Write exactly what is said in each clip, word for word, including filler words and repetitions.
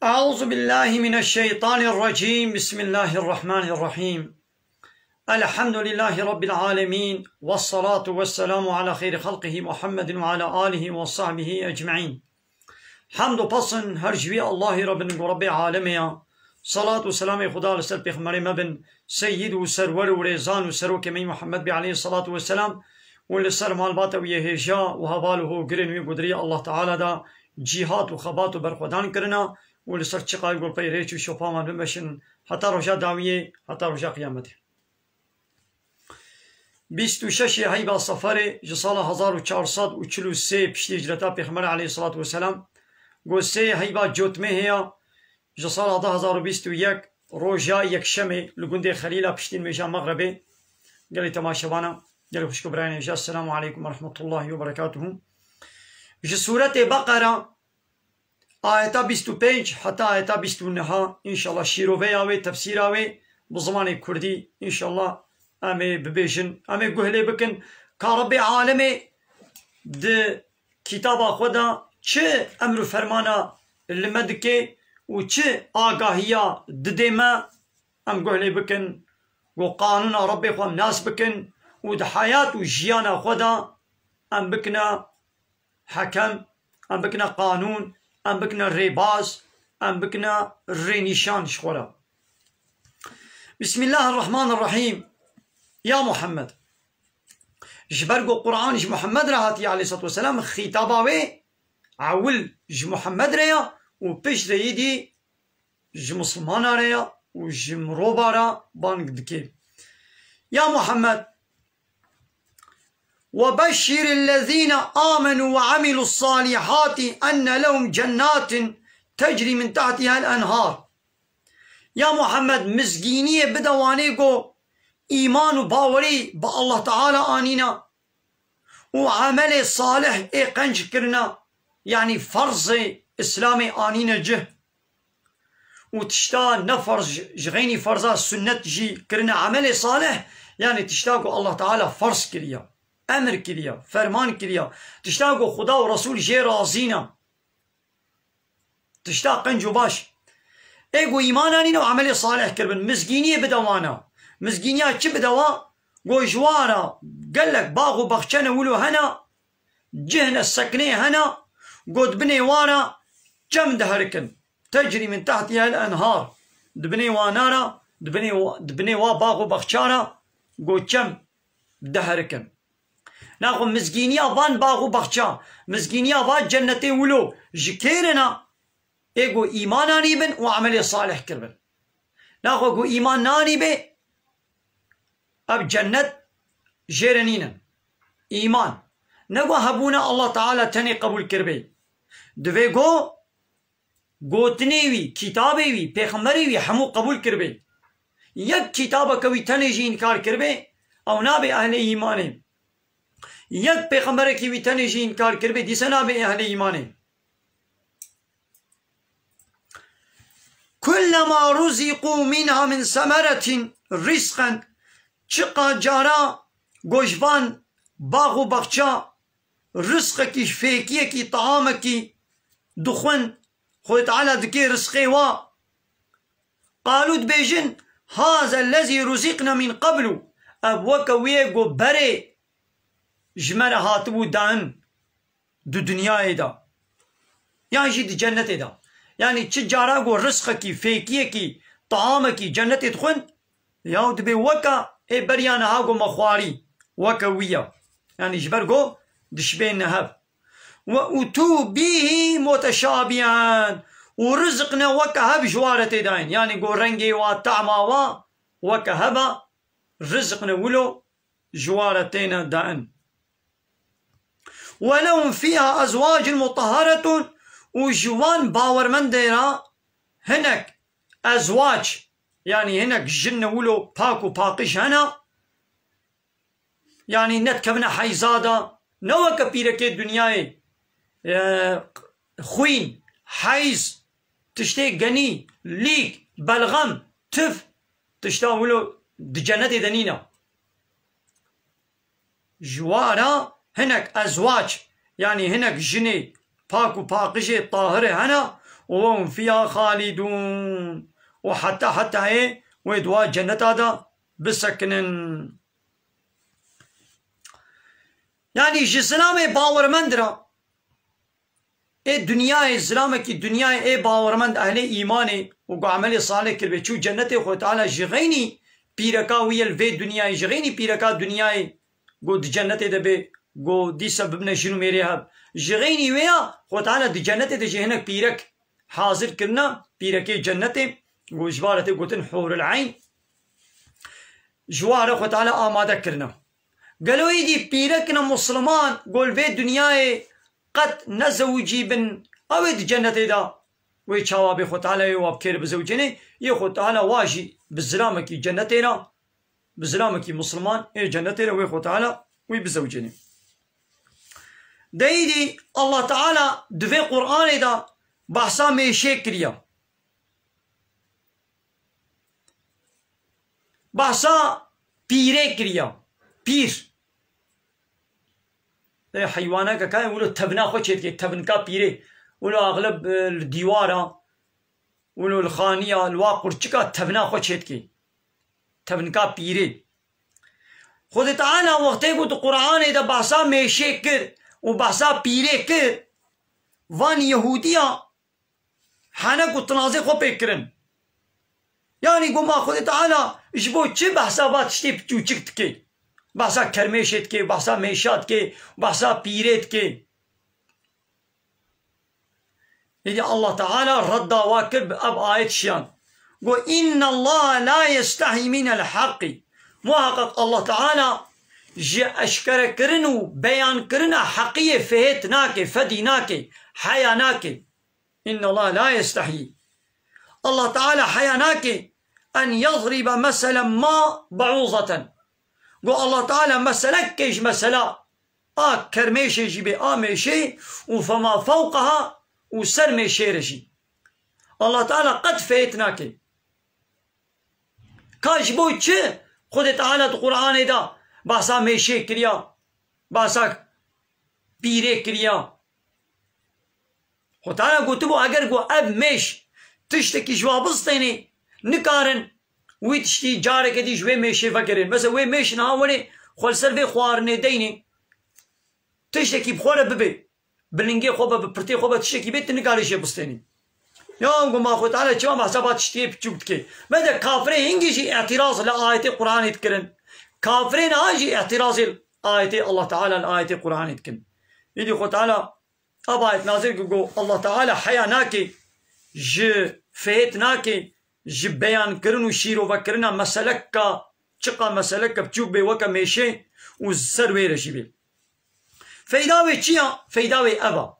أعوذ بالله من الشيطان الرجيم. بسم الله الرحمن الرحيم. الحمد لله رب العالمين، والصلاة والسلام على خير خلقه محمد وعلى آله وصحبه أجمعين. Hemd û pesn her ji wî Allahî re bin ku Rebbê alemê ya. Salat û selamê Xuda li ser pêxemberê me bin, seyyid û serwer û rêzan û serokê me yî Muhammed bî aleyhissalatu vesselam, û li ser malbata wî yê hêja û heval û hogirên wî ku di rêya Allah Teala de cîhat û xebat û berxwedan kirina û li ser çiqayî ku pey rêç û şopa wan bimeşin heta roja dawiyê, heta roja qiyametê. Bîst û şeş heyba Seferê ji sala hezar û çar sed û çil û sê piştî hicreta Pêxemberê aleyhissalatu vesselam, ku sê heyba Cotmehê ya, ji sala du hezar û bîst û yek roja Yekşemê li gundê Xelîla piştî nimêja Mexrebê. Gelê temaşevana, gelê xwişk û birayên hêja, Esselamu aleykum ve rahmetullahi ve berekatuhu. Ji Sûretê Beqera, ayeta bîst û pênc heta ayeta bîst û neh, înşallah şîroveya wê, tefsîra wê bi zimanê kurdî, înşallah em ê bibêjin, em ê guh lê bikin ka Rebbê alemê di kitaba xwe de çi emr û fermana li me dike û çi agahiya didê me, em guh lê bikin, ku qanûna Rebbê xwe em nas bikin û di heyat û jiyana xwe de em bikine hekem, em bikine qanûn, em bikine rêbaz, em bikine rênîşan ji xwe re. Bismillahirrahmanirrahîm. Ya Muhammed. Ji ber ku Quran ji Muhammed re hatiye aleyhissalatu vesselam, xîtaba wê ewil ji Muhammed re ya û pişt re yî dî ji misilmana re ya û ji mirova re bang dike. Ya Muhammed, وبشر الذين آمنوا وعملوا الصالحات أن لهم جنات تجري من تحتها الأنهار. Ya Muhammed, mizgîniyê bide wanê ku îman û bawerî bi Allah Teala anîne û emelê salih ê qenc kirine, yanî ferzê Îslamê anîne cih. Û tişta ne ferz ji, ji xeynî ferza sunnet jî kirine emelê salih, yanî tişta ku Allah Teala ferz kiriye, emir kiriye, ferman kiriye, tişta ku Xuda û Resûl jê razî ne. Tişta qenc û baş. Ê ku îman anîne û emelê salih kiribin, mizgîniyê bide wana. Mizgîniya çi bide wa? Ku ji wa re gelek bax û baxçene wilo hene, cihne seknê hene, ku di binê wa re çem diherikin. Tecrî min tehtîhel enhar. Di binê wana re, di binê wa, di binê wa bax û baxça re, ku çem diherikin. Naxwe mizgîniya van bax û baxça, mizgîniya van cennetê wilo ji kê re ne? Ê ku îman anîbin û emelê salih kiribin. Naxwe ku îman nanîbê, ev cennet jê re nînin. Îman. Ne ku hebûna Allah Teala tenê qebûl kiribê. Divê ku gotinê wî, kitabê wî, pêxemberê wî hemû qebûl kiribê. Yek kitabeke wî tenê jî înkar kiribê, ew nabê ehlê îmanê. Yek pêxemberekî wî tenê jî înkar kiribê, dîse nabê ehlê îmanê. Kullema ruzîqû minha min semeretin rizqen, çiqa cara ku ji van bax û baxça rizqekî, fêkiyekî, taamekî dixwin, Xwedê Teala dike rizqê wa. Qalû, dibêjin, haza lezî ruzîqna min qablu. Ev weke wê ye ku berê ji me re hatibû dan di dinyayê de. Yan jî di cennetê de. Yanî çi cara ku rizqekî, fêkiyekî, taamekî cennetê dixwin, ya dibê weke ê beriya niha ku me xwarî, weke wî ye. Yanî ji ber ku dişibên hev. Ve utû bîhî muteşabihen. Û rizq ne weke hev ji wa re tê dayîn. Yanî ku rengê wa, tema wa weke hev e, rizq ne wilo ji wa re têne dayîn. Ve lehum fîha ezwacun mutahharetun, û ji wan bawermendê re hinek ezwac, yanî hinek jin ne wilo pak û paqij hene, yanî nedikevine heyza de, ne weke pîrekê dinyayê, e, xwîn, heyz, tiştê genî, lîk, belxem, tif, tişta wilo di cennetê de nîne. Ji wa re hinek ezwac, yanî hinek jinê pak û paqijê tahirê hene وهم فيها خالدون. û heta heta ê wê di wa cenneta de bisekinin. Yanî ji zilamê bawermend re ê dinyayê, zilamekî dinyayê ê bawermend ehlê îmanê û ku emelê salih kiribê çû cennetê, Xwedê Teala ji xeynî pîreka wî ye li vê dinyayê, ji xeynî pîreka dinyayê ku di cennetê de bê, ku dîsa bibine jin û mêrê hev. Ji xeynî wê ya Xwedê Teala di cennetê de jî hinek pîrek hazir kirine, pîrekê cennetê, ku ji bar tê gotin hûrul eyn. Ji wan re Xwedê Teala amade kirine. Gelo êdî pîrekina musliman ku li vê dinyayê qet nezewicî bin, ew ê di cennetê de wê çawa bê, Xwedê Teala yê wa bi kêr bizewicênê, yê Xwedê Teala wa jî bi zilamekî cennetê re, bi zilamekî musliman ê cennetê re wê Xwedê Teala wî bizewicênê. De êdî Allah Teala di vê Qur'anê de behsa mêşê kiriye. Behsa pîrê kiriya. Pîr. Ê, heywaneke ka wilo tevna xwe çêdikê, tevinka pîrê. Wilo axlib, e, li dîwara, wilo li xaniya, li wa qurçika tevna xwe çêdikê. Tevinka pîrê. Xwedê Teala wextê ku di Qur'anê de behsa mêşê kir û behsa pîrê kir, van Yehûdiya hene ku tinazê xwe pê kirin. Yanî goma Xwedê Teala ji bo çi behsa va tiştê piçûçik dike? Behsa kermêşê dike, behsa mêşa dike, behsa pîrê dike. Êdî Allah Teala redda wa kir bi ev ayet şiyan. Got, "Inna Allah la yestahî minel haqqî." Muhaqqeq Allah Teala ji eşkerekirin û beyankirina heqiyê fihêt nake, fedî nake, heya nake. Inna Allah la yestahî. Allah Teala heya nake en yadribe meselen ma beûzeten. Got Allah Teala meselekê ji mesela a kermêşê jî bê, a mêşê û fema fewqeha û ser mêşê re jî. Allah Teala qet fêt nake. Ka ji bo çi Xwedê Teala di Qur'anê de bahsa mêşê kiriya, bahsa pîrê kiriya? Xwedê Teala gotibû, eger ku ev mêş tiştekî ji wa bistênê, nikarin wî tiştî careke dî ji wê mêşê vegerên. Mesela wê mêş niha wenê xwe li ser vê xwarinê deynê, tiştekî bi xwe re bibe, bi lingê xwe be, bi pirtê xwe be, tiştekî bê, tu nikarî jê bistênî. Ya goma Xwedê Teala çima behsa va tiştiyê piçûk dike? Me de kafirê hingî jî îtiraz li ayetê Qur'anê dikirin. Kafirê niha jî îtirazê ayetê Allah Teala li ayetê Qur'anê dikin. Îdî Xwedê Teala ev ayet nazil kir, got Allah Teala heya nake, ji fêt nake, ji beyankirin û şîrovekirina meseleka, çiqa meseleke biçûk bê weke mêşê û ser wê re jî bê. Feyda wê çi ya? Feyda wê ev a.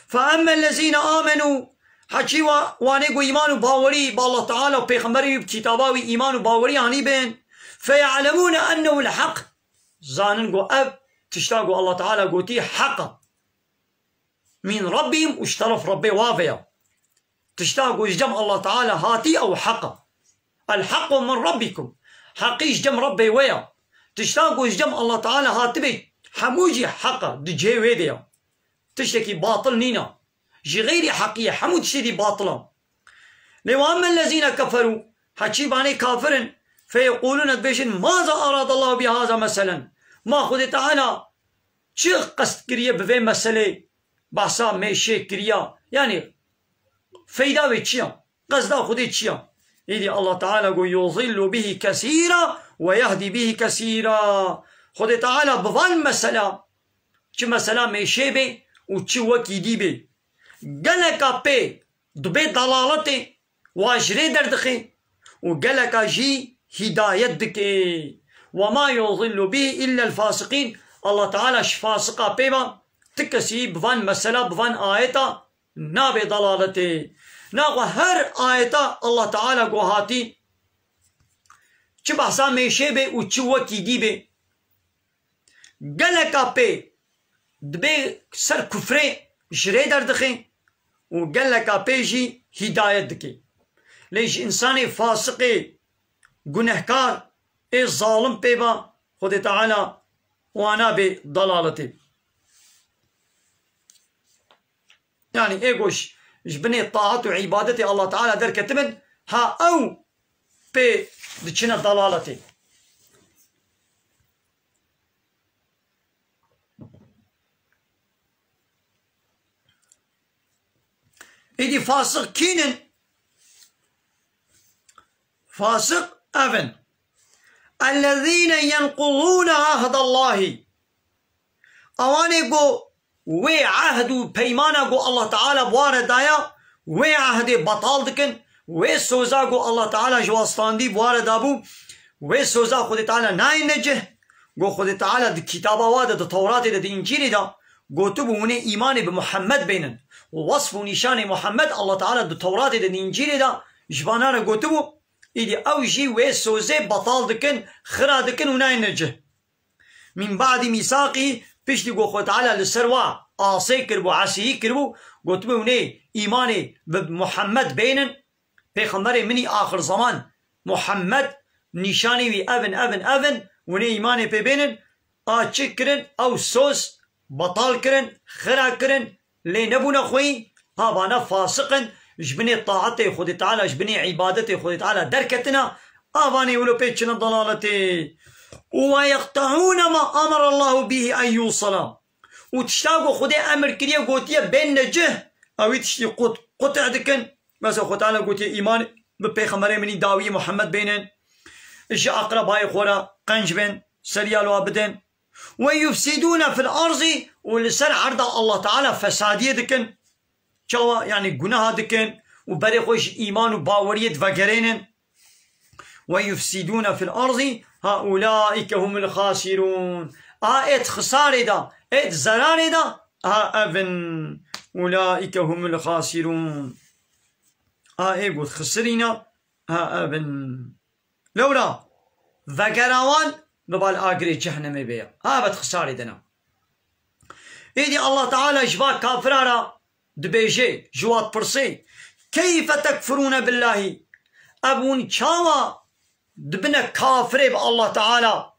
Fe emmellezîne amenû, heçî wa, wanê ku îman û bawerî bi Allah Teala û Pêxemberê wî, bi kitaba wî îman û bawerî anî bên, feye'lemûne ennehu'l heq, zanin ku ev tişta ku Allah Teala gotî heq e. Min Rabbihim, û ji teref Rabbê wa ve ya. Tişta ku ji cem Allah Teala hatî ew heq e. El hequ min Rabbikum. Heqî ji cem Rabbê we ya. Tişta ku ji cem Allah Teala hatibê hemû jî heq e, di cihê wê de ya. Tiştekî batil nîne. Ji xeyrî heqî ye, hemû tiştê dî batil e. Lê ve emmellezîne keferû, heçî banê kafir in, feyeqûlûne, dibêjin, maza aradallahu bihaza meselen. Ma Xwedê Teala çi qest kiriye bi vê meselê, behsa mêşê kiriya? Yanî feyda wê çi ya? Qesda Xwedê çi ya? Îdî Allah Teala got, yuzillu bihi kesîra ve yehdi bihi kesîra. Xwedê Teala bi van mesela, çi mesela mêşê bê û çi wekî dî bê, geleka pê dibê dalaletê, wa ji rê derdixe û geleka jî hîdayet dike. Ve ma yuzillu bihi illel fasiqîn. Allah Teala ji fasiqa pê ve, ti kesî bi van mesela, bi van ayeta nabe dalaletê. Naxwe her ayeta Allah Teala ku hatî, çi behsa mêşê bê û çi wekî dî bê, geleka pê dibê ser kufrê ji rê derdixe û geleka pê jî hîdayet dike. Lê ji însanê fasiqê, gunehkar, ê zalim pê ba, Xwedê Teala wana bê dalaletê. Yanî ê goş ji binê taat û îbadetê Allah Teala derketibin, ha ew pê diçine dalaletê. Îdî fasiq kînin? Fasiq ev in. Ellezîne yenqudûne ahdallahî. Ewanê ku wê ehd û peymana ku Allah Teala bi wan re daya, wê ehdê betal dikin, wê soza ku Allah Teala ji wan standî bi wan re dabû, wê soza Xwedê Teala nayêne cih. Ku Xwedê Teala di kitaba wa de, di Tewratê de, di Încîlê de gotibû, hûn ê îmanê bi Muhammed bênin. Û wesf û nîşanê Muhammed Allah Teala di Tewratê de, di Încîlê de ji vana re gotibû, îdî ew jî wê sozê betal dikin, xira dikin û nayêne cih. Min ba'dî mîsaqî, piştî ku Xwedê Teala li ser wa asê kiribû, esîyî kiribû, gotibû, hûn ê îmanê bi Muhammed bênin, pêxemberê min î axir zeman, Muhammed, nîşanî wî ev in, ev in, ev in, hûn ê îmanê pê bênin, a çi kirin, ew soz betal kirin, xira kirin, lê nebûne xweyî, ha vana fasiq in, ji binê taetê Xwedê Teala, ji binê îbadetê Xwedê Teala derketine, a vanê wilo pê çine dalaletê. Û ve yeqteûne ma emere Allahu bihî en yûsela. Û tişta ku Xwedê emir kiriye, gotiye, bên necih, ew ê tiştî qut, qut'e dikin. Mesela Xwedê Teala gotiye, îman bi pêxemberê min î dawî Muhammed bênin, ji aqrebayê xwe re qenc bin, seriya li wa bidin. Ve yufsidûne fil arzî, û li ser erda Allah Teala fesadiyê dikin. Çawa? Yanî gunaha dikin û berê xwe ji îman û baweriyê divegerênin. Ve yufsidûne fil arzî, ha ulaîke humul xasirûn. A ê di xisarê de, ê di zerarê de, ha ev in. Ulaîke humul xasirûn. A ê ku dixisirîne, ha ev in. Lewra vegera wan bi bal agirê cehnemê bêya. Ha, ev di xisarê de ne. Êdî Allah Teala ji va kafira re dibêje, ji wa dipirsê, keyfe tekfurûne billahî? Ev hûn çawa dibine kafirê bi Allah Teala?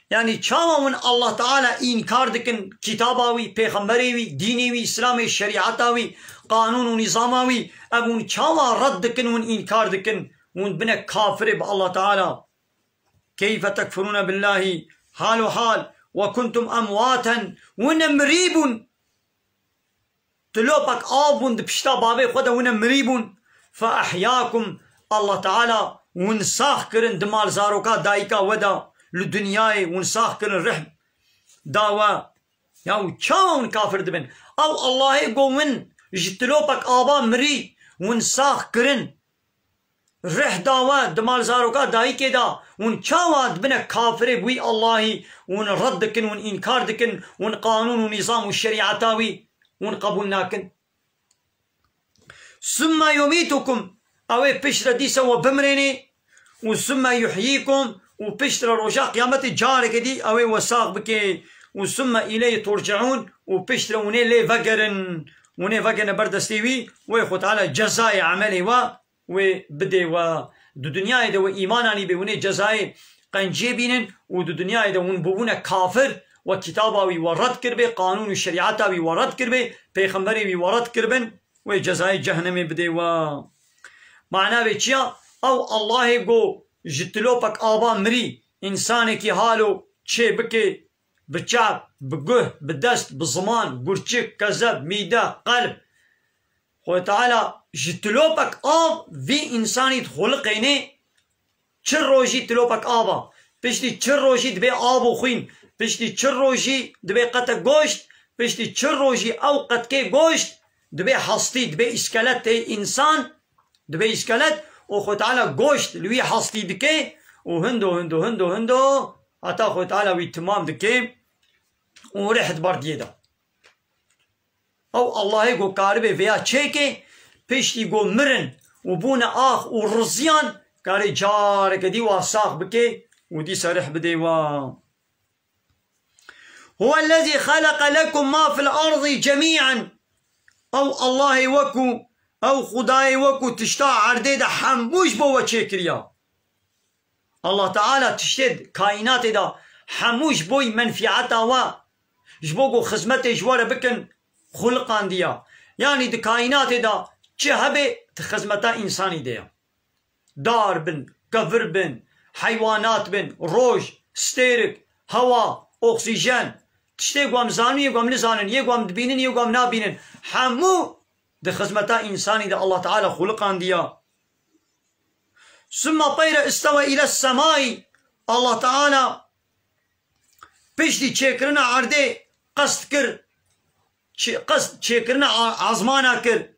Yanî çawa hûn Allah Teala înkar dikin, kitaba wî, pêxemberê wî, dînê wî, Îslamê, şerîeta wî, qanûn û nîzama wî? Ev hûn çawa red dikin, hûn înkar dikin, hûn dibine kafirê bi Allah Teala? Keyfe tekfurûne billahî, hal û hal, ve kuntum emwaten, hûn mirî bûn. Tilopek av bûn di pişta bavê xwe de, hûn mirî bûn. Fe ehyâkum, Allah Teala hûn sax kirin di mal zaroka dayika we de, li dinyayê hûn sax kirin, rih da we. Ya û çawa hûn kafir dibin? Ew Allahê ku hûn ji tilopek ava mirî, hûn sax kirin, rih da we di mal zaroka dayikê de, hûn çawa dibine kafirê bi wî Allahî, hûn red dikin, hûn înkar dikin, hûn qanûn û nîzam û şerîeta wî hûn qebûl nakin? Summe yumîtukum, ew ê piştre dîsa we bimrênê, û summe yuhyîkum, û piştre roja qiyametê carekê dî ew ê we sax bike, û summe îleyhi turceûn, û piştre hûn ê lê vegerin, hûn ê vegerine ber destê wî, wê Xwe Teala cezayê emelê we wê bidê we. Di dinyayê de we îman anîbê, hûn ê cezayê qenciyê bînin û di dinyayê de hûn bûbûne kafir, we kitaba wî we red kiribê, qanûn û şerîeta wî we red kiribê, pêxemberê wî we red kiribin, wê cezayê cehenemê bidê we. Mana vê çi ya? Ew Allahê ku ji tilopek ava mirî însanekî halo çê bike, bi çav, bi guh, bi dest, bi ziman, gurçik, kezeb, mîde, qelb. Xwedê Teala ji tilopek av vî însanî dixuliqênê, çil rojî tilopek av a, piştî çil rojî dibê av û xwîn, piştî çil rojî dibê qetek goşt, piştî çil rojî ew qetkê goşt dibê hestî, dibê îskelet tê însan, dibê îskelet û Xwedê Teala goşt li wî hestî dike û hindo, hindo, hindo, hindo heta Xwedê Teala wî timam dike û rih di ber diyê de. Ew Allahê ku karibê vêya çêkê, piştî ku mirin û bûne ax û riziyan, karê careke dî wa sax bike û dîsa rih bidê wa. Huwellezî xeleqe lekum ma fil erdî cemî'en. Ew Allahê we ku, ew Xwedayê we ku tişta erdê de hemû ji bo we çêkiriya. Allah Teala tiştê kaînatê de hemû ji bo menfîeta we, ji bo ku xizmetê ji we re bikin, xuliqandiya. Yanî di kaînatê de Çi hebe di xizmeta însanî de ye. Dar bin, kevir bin, heywanat bin, roj, stêrik, hewa, oksîjen, tiştê ku em zanin, yê ku em nizanin, yê ku em dibînin, yê ku em nabînin, hemû di xizmeta însanî de Allah Teala xuliqandiya. Summa teyre istewe île semayî. Allah Teala piştî çêkirina erdê qest kir, çê-, qest çêkirina a-, azmana kir,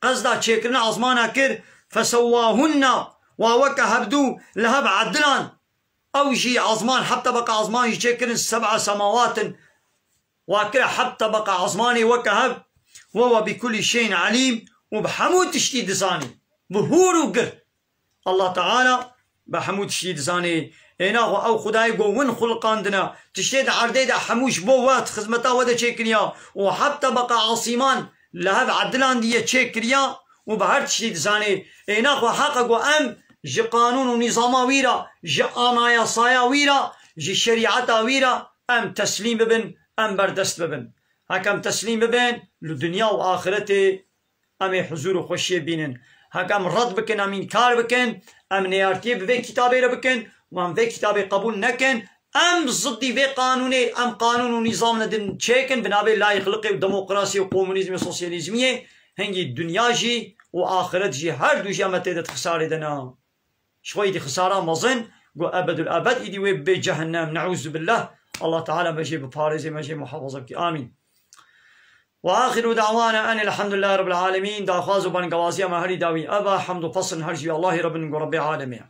qesda çêkirina azmana kir, fesewwahunna, wa weke hebdû li hev edilan. Ew jî azman, heft tebeqa azman jî çêkirin, seb'a semawatin, wa kire heft tebeqa azmanê weke hev, we we bi kulî şeyin elîm, û bi hemû tiştî dizanî, bi hûr û gir. Allah Teala bi hemû tiştî dizanê. Êna xwe ew Xwedayê ku win xulqandine, tiştê di erdê de hemû ji bo we, di xizmeta we de çêkiriya û heft tebeqa asîman li hev edilan diye çêkiriya û bi her tiştî dizanê. Êna xwe heq e ku em ji qanûn û nîzama wî re, ji anayasaya wî re, ji şerîeta wî re em teslîm bibin, em berdest bibin. Heke em teslîm bibin, li dinya û axiretê em ê huzûr û xweşiyê bînin. Heke em red bikin, em înkar bikin, em neyartiyê bi vê kitabê re bikin û em vê kitabê qebûl nekin, em ziddî vê qanûnê, em qanûn û nîzam li din çêkin, bi navê layîqliqê û demokrasiyê û komunîzmê û sosyalîzmiyê, hingî dinya jî û axiret jî, her du jî em tê de di xisarê de ne. Ji xwe îdî xisara mezin, ku ebedul ebed îdî wê bê cehennem, neûzubillah. Allah Teala me jê biparêze, me jê muhafaza bike. Amîn. Ve axiru da'wana enil hamdulillahi rabbil alemin. Daxwaz û bangewaziya me herî dawî ev e, hemd û pesn her jî Allahî re bin, ku Rebbê alemê ye.